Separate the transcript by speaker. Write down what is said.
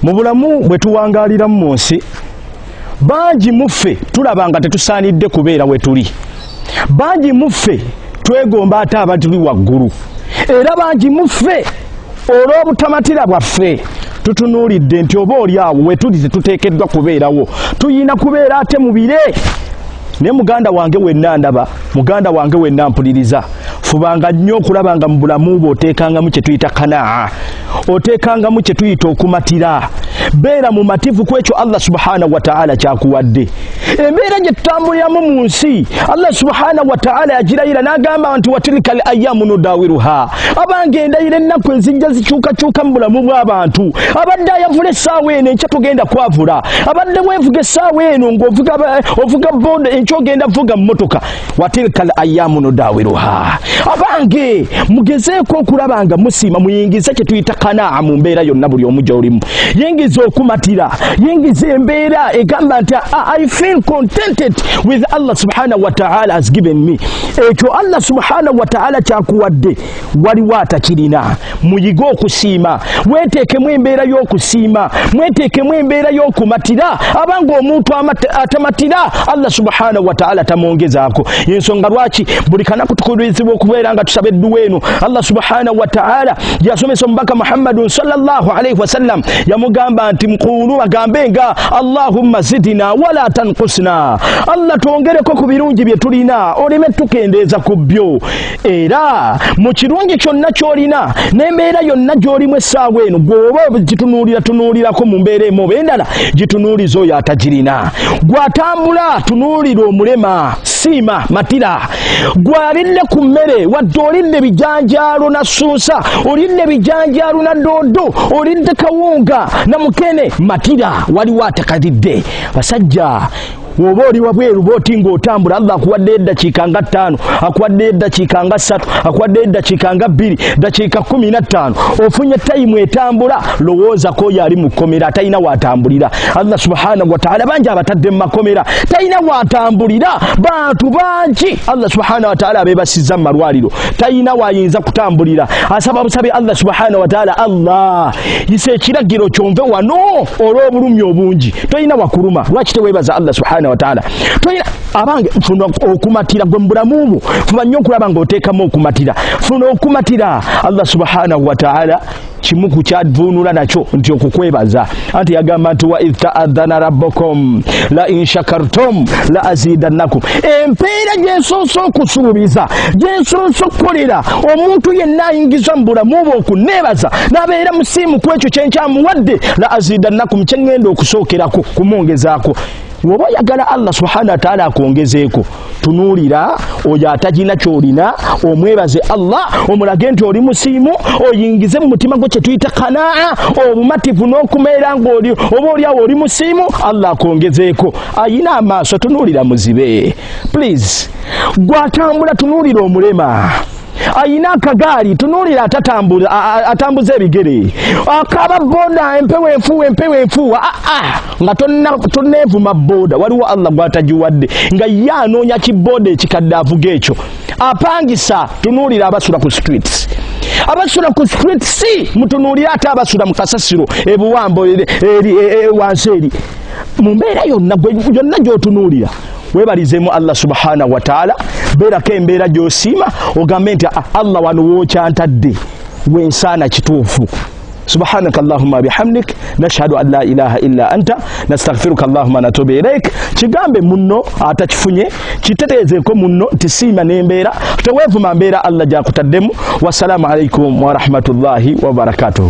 Speaker 1: Mu bulamu bwe tuwangaaliramu mu nsi, bangi muffe tulaba nga tetusaanidde kubeera we tuli. Bangi muffe twegomba ate abatuli waggulu, era bangi muffe olw'obutamatira bwaffe tutunuulidde nti oba oli awo wetuli tetuteekeddwa kubeerawo, tuyina kubeera ate mu bire. Naye muganda wange wenna ndaba, muganda wange wenna mpuliriza, fubanga nnyo okulaba nga mu bulamu bwo oteekangamu kye tuyita kanaa, oteekangamu kye tuyita okumatira. Beera mumativu ku ekyo Allah subhanahu wataala kyakuwadde. Embeera gye tutambuliramu mu nsi, Allah subhanahu wataala yagirayira n'agamba nti watilika al ayamu nudawiruha. Abange, endayira ennaku ezijja zikyukakyuka mu bulamu bw'abantu. Abadde ayavula essaawa eno, enkya togenda kwavula. Abadde weevuga essaawa eno ng'ovuga boda, enkya ogenda vuga mmotoka. Watilika al ayamu nudawiruha. Abange, mugezeeko okulaba nga musiima, muyingize kye tuyita kanaa mu mbeera yonna. Buli omu gy'olimu yingiza okumatira, yingiza embeera egamba nti I feel contented with Allah subhanahu wa ta'ala has given me. Ekyo Allah subhanahu wa ta'ala kyakuwadde waliwo atakirina. Muyige okusiima, weteekemu embeera y'okusiima, mweteekemu embeera y'okumatira. Abanga omuntu atamatira, Allah subhanahu wa ta'ala tamwongezaako. Yensonga lwaki buli kanaku tukubirizibwa okubeera nga tusaba edduwa eno Allah subhanahu wa ta'ala yasomesa omubaka Muhammadun sallallahu alaihi wasallam. Yamugamba nti mukulu bagambe nga allahumma zidina wala tankusna, Allah twongereko ku birungi bye tulina, oleme tukendeeza ku byo. Era mu kirungi kyonna ky'olina n'embeera yonna gy'olimu essaawa eno, gweoba gitunuulira, tunuulirako mu mbeera emu oba endala, gitunuuliza oyo atagirina. Gw'atambula, tunuulira omulema, siima, matira. Gw'alidde ku mmere, wadde olidde bijanjaalo na ssunsa, olidde bijanjaalo na doodo, olidde kawunga na mukene, matira, waliwo atakalidde. Basajja, woba oli wabweru booti ng'otambula, Allah akuwaddeyo eddakiika nga 5, akuwaddeyo eddakiika nga 3, akuwaddeyo eddakiika nga 2, dakiika 15, ofunye time etambula, lowoozako oyo ali mu kkomera atalina waatambulira. Allah subhanahu wataala bangi abatadde mu makomera, talina waatambulira. Bantu bangi Allah subhanahu wataala abeebasizza mu malwaliro, talina waayinza kutambulira. Asaba busabe Allah subhanahu wataala, Allah yisa ekiragiro kyonve wano olw'obulumi obungi. Tolina wakuluma, lwaki teweebaza Allah subhanahu wataala? Tolina. Abange, funa okumatira. Gwe mu bulamu bwo fuba nnyo okulaba ng'oteekamu okumatira. Funa okumatira. Allah subhanahu wataala kimu ku kyavuunula nakyo nti okukwebaza, anti yagamba nti wa idh taadhana rabbukum la in shakartum la azidannakum. Empeera gyensoose okusuubiza, gyensoose okukolera omuntu yenna ayingiza mu bulamu bwe okuneebaza n'abeera musiimu ku ekyo kyenkyamuwadde, la azidannakum, kyeŋŋenda okusookerako kumwongezaako. Woba oyagala Allah subhanahu wataala akwongezeeko, tunuulira oyo atagina kyolina, omwebaze Allah, omulage nti oli musiimu, oyingize mu mutima gwo kyetuyita kanaa, obumativu n'okumeera ngaoli oba oliawo oli musiimu, Allah akwongezeeko. Ayina amaaso, tunuulira muzibe, please. Gwatambula, tunuulira omulema. Ayina akagaali, tunuulira atatambula, atambuza ebigere. Akaba boda, empewo enfuuwa, empewo enfuuwa, aa nga tonneevuma boda, waliwo Allah gwatagiwadde nga ye anoonya kiboda ekikadde avuga ekyo apangisa. Tunuulira abasula ku streets, abasula ku streets mutunuulire, ate abasula mu kasasiro ebuwambo eri wansi eri. Mu mbeera yonna yonna gy'otunuulira, webalizemu Allah subhanahu wataala, beerako embeera gy'osiima, ogambe nti Allah wano wookyantadde wensaana kituufu. Subhanaka allahumma bihamdik, nashhadu an la ilaha illa anta, nastaghfiruka allahumma natubu ilaik. Kigambe munno atakifunye, kiteteezeeko munno nti siima n'embeera, teweevuma mbeera Allah gyakutaddemu. Wassalamu alaikum warahmatullahi wabarakatuhu.